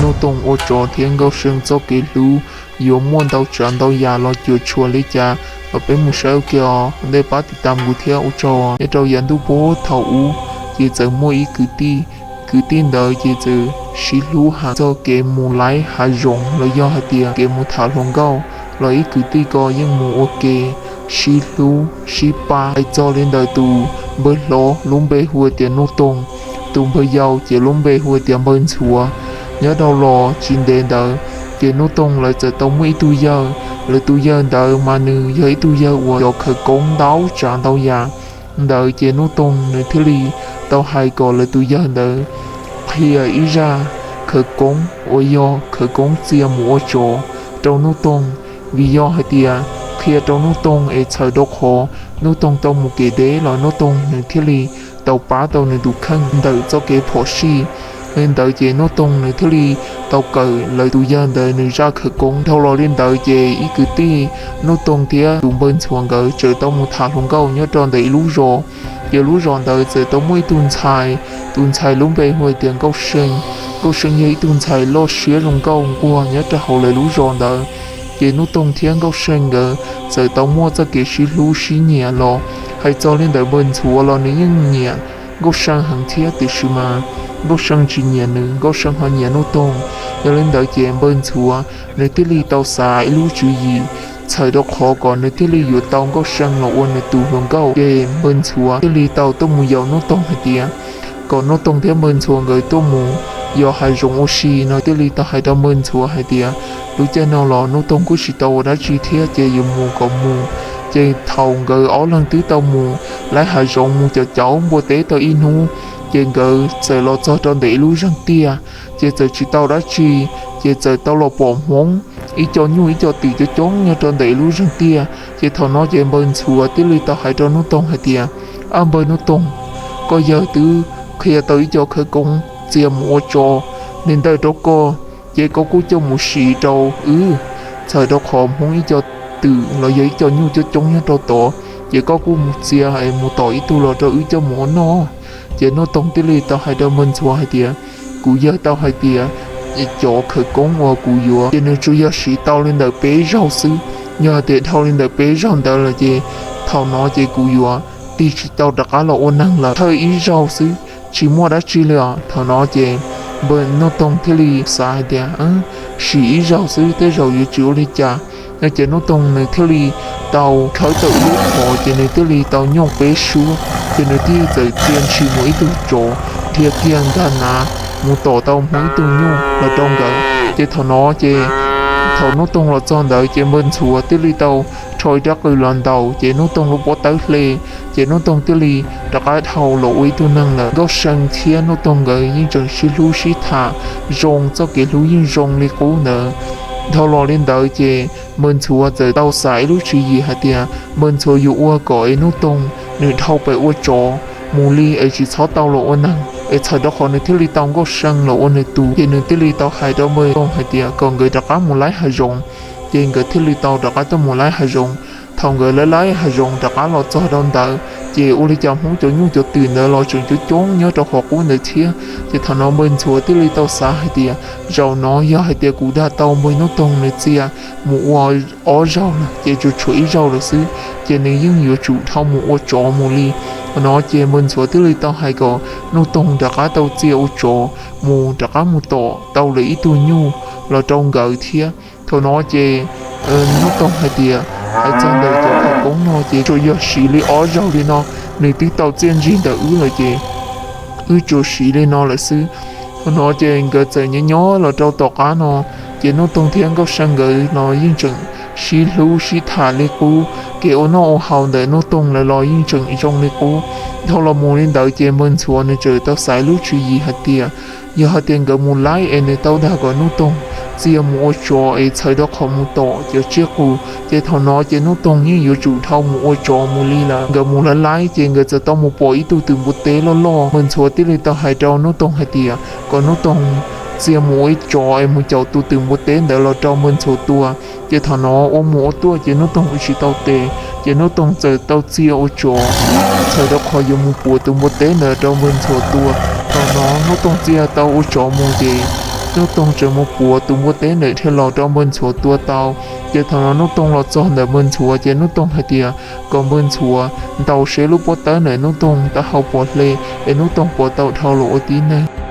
Nuj Toog ua tsov thiab Nkauj See txoj kev hlub yuav muaj ntau tsav ntau yam los cuam tshuam li cas los peb mus saib ua ke os. Ua ntej pab tiv tas kuv thiab ua tsaug. Nyob rau yav ntuj puag thaum ub ces txawm muaj ib kwv tij, kwv tij ntawd ces txawm sib hlub heev txog kev mus laib hav zoov los yog hais tias kev mus tham hluas nkauj los ib kwv tij ko yeej mus ua ke sib hlub sib pab. Hais txog li ntawd tus npawg hlob lub npe hu tias Nuj Toog, tus npawg yau ces lub npe hu tias Npawg Ntxhuav. Nyob rau los tsis ntev ntawd ces Nuj Toog lawv txawm tau muaj ib tug yawg, lawv tus yawg ntawd mas nws yog ib tug yawg uas cov khawv koob ntau tsav ntau yam. Ntawd ces Nuj Toog nws thiaj li tau hais kom lawv tus yawg ntawd qhia ib zaj khawv koob uas yog khawv koob txia mus ua tsov rau Nuj Toog, vim yog hais tias qhia rau Nuj Toog es txhawm rau qhov Nuj Toog tau mus kev deb los Nuj Toog nws thiaj li tau pab tau nws tus kheej ntawm txoj kev phom sij. Li ntawd ces Nuj Toog nws thiaj li tau kawm lawv tus yawg ntawd nws zaj khawv koob. Dhau los li ntawd ces ib kwv tij Nuj Toog thiab tus Npawg Ntxhuav nkawd txawm tau mus tham hluas nkauj nyob rau ntawm ib lub zos. Ces lub zos ntawd txawm tau muaj ib tug ntxhais, tus ntxhais lub npe hu tias Nkauj See. Nkauj See yog ib tug ntxhais loj siab zoo nkauj nquag nyob rau hauv lawv lub zos ntawd. Ces Nuj Toog thiab Nkauj See nkawd txawm tau muaj txoj kev sib hlub sib nyiam los hais txog li ntawd Npawg Ntxhuav los nws yeej nyiam Nkauj See heev thiab tiam sis mas Nkauj See tsis nyiam nws, Nkauj See ho nyiam Nuj Toog. Yog li ntawd ces Npawg Ntxhuav nws thiaj li tau xav ib lub tswv yim txhawm rau qhov kom nws thiaj li yuav tau Nkauj See los ua nws tus hluas nkauj. Ces Npawg Ntxhuav thiaj li tau tuaj mus yaum Nuj Toog hais tias kom Nuj Toog thiab Npawg Ntxhuav nkawd tuaj mus yos hav zoov ua si no. Thiaj li tau hais rau Npawg Ntxhuav hais tias lub caij no los Nuj Toog kuj tsis tau ua dab tsi thiab ces yuav mus kom mus. Ces thaum nkawd ob leeg twb tau mus laib hav zoov mus cov cauv npua teb tau ib hnub, ces nkawd txawm los txog rau ntawm ib lub zeeg tiaj, ces txawm tsis tau dab tsi, ces txawm tau los pom Hmoob ib co nyuj ib co twm coob coob nyob rau ntawm ib lub zeeg tiaj. Ces thaum no ces Npawg Ntxhuav thiaj li tau hais rau Nuj Toog hais tias, Ab Npawg Nuj Toog, koj yawg twb qhia tau ib co khawv koob txia mus ua tsov li ntawd rau koj, ces koj kuj coj mus siv rau wb, txhawm rau qhov Hmoob ib co twm los yog ib co nyuj coob coob nyob rau tod, ces koj kuj mus txia es mus tom ib tug los rau wb coj mus ua noj. Ces Nuj Toog thiaj li tau hais rau Npawg Ntxhuav hais tias, Kuv yawg tau hais tias cov khawv koob uas kuv yuav ces nws tsuas yog siv tau li ntawm peb zaug xwb. Yog hais tias dhau li ntawm peb zaug ntawd lawm ces thaum no ces kuv yuav tig tsis tau rov qab los ua neeg lawm, thawj ib zaug xwb tsis muaj dab tsi li os. Thaum no ces Nuj Toog thiaj li xav hais tias, Sim ib zaug xwb tej zaum yuav tsis ua li cas. No ces Nuj Toog nws thiaj li tau khawb tau ib lub qhov ces nws thiaj li tau nyoj peb suab, ces nws thiaj txawm txia ntshis mus ib tug tsov, dhia kiag nkag nav mus tom tau Hmoob ib tug nyuj los rau nkawd. Ces thaum no ces thaum Nuj Toog los txog ntawd ces Npawg Ntxhuav thiaj li tau rho ib rab qws los ntaus ces Nuj Toog lub pob tawb hle, ces Nuj Toog thiaj li rov qab dhau los ua ib tug neeg lawm. Nkauj See thiab Nuj Toog nkawd yeej tseem sib hlub sib tham zoo, txoj kev hlub yeej zoo li qub ntawd. Dhau los li ntawd ces Npawg Ntxhuav txawm tau xav ib lub tswv yim hais tias Npawg Ntxhuav yuav ua kom es Nuj Toog nws dhau pem ua tsov mus li es tsis txhob tau los ua neeg, es txhawm rau qhov nws thiaj li tau Nkauj See los ua nws tus. Ces nws thiaj li tau hais rau Npawg Toog hais tias kom nkawd rov qab mus laib hav zoov. Ces nkawd thiaj li tau rov qab tuaj mus laib hav zoov. Thaum nkawd laib laib hav zoov rov qab los txog rau ntawd, ces ua li cas Hmoob cov nyuj cov twm ntawd los tseem coob coob nyob rau qhov qub ntawd thiab. Ces thaum no Npawg Ntxhuav thiaj li tau xav hais tias, zaum no yog hais tias kuv dag tau Npawg Nuj Toog nws txia mus ua ob zaug lawm ces tsuas tshuav ib zaug lawm xwb, ces nws yeej yuav tsum dhau mus ua tsov mus li. Thaum no ces Npawg Ntxhuav thiaj li tau hais kom Nuj Toog rov qab tau txia ua tsov mus rov qab mus tom tau lawm ib tug nyuj los rau nkawd thiab. Thaum no ces Nuj Toog hais tias, hais txog ntawm cov khawv koob no ces tsuas yog siv li ob zaug li no, nws twb tau txiaj ntsig ntawm wb lawm ces wb tsuas siv li no lawm xwb. Thaum no ces nkawd txawm nyob nyob los rau tom qab no, ces Nuj Toog thiab Nkauj See nkawd no yeej tseem sib hlub sib tham li qub, kev ua noj ua haus ntawm Nuj Toog lawv los yeej tseem zoo li qub. Dhau los mus li ntawd ces Npawg Ntxhuav nws txawm tau xaiv lub tswv yim hais tias, yog hais tias nkawd mus laib es nws tau dag kom Nuj Toog txia mus ua tsov es txhawm rau qhov mus tom cov tsiaj qus, ces thaum no ces Nuj Toog yeej yuav tsum dhau mus ua tsov mus li lawm. Nkawd mus laib laib ces nkawd txawm tau mus pom ib tug twm npua teb loj loj. Npawg Ntxhuav thiaj li tau hais rau Nuj Toog hais tias kom Nuj Toog txia mus ua ib tsov es mus caum tus twm npua teb ntawd los rau Npawg Ntxhuav tua. Ces thaum no ua mus ua tuaj ces Nuj Toog ua tsis tau tes, ces Nuj Toog txawm tau txia ua tsov, txhawm rau qhov yuav mus puav tus npua teb ntawd rau Npawg Ntxhuav tua. Thaum no Nuj Toog txia tau ua tsov mus ces Nuj Toog tseem mus puav tus npua teb ntawd dhia los rau Npawg Ntxhuav tua tau. Ces thaum no Nuj Toog los txog ntawm Npawg Ntxhuav ces Nuj Toog hais tias kom Npawg Ntxhuav ntaus seb lub pob tawb ntawm Nuj Toog taub hau puas hle, es Nuj Toog puas tau dhau los ua tib neeg.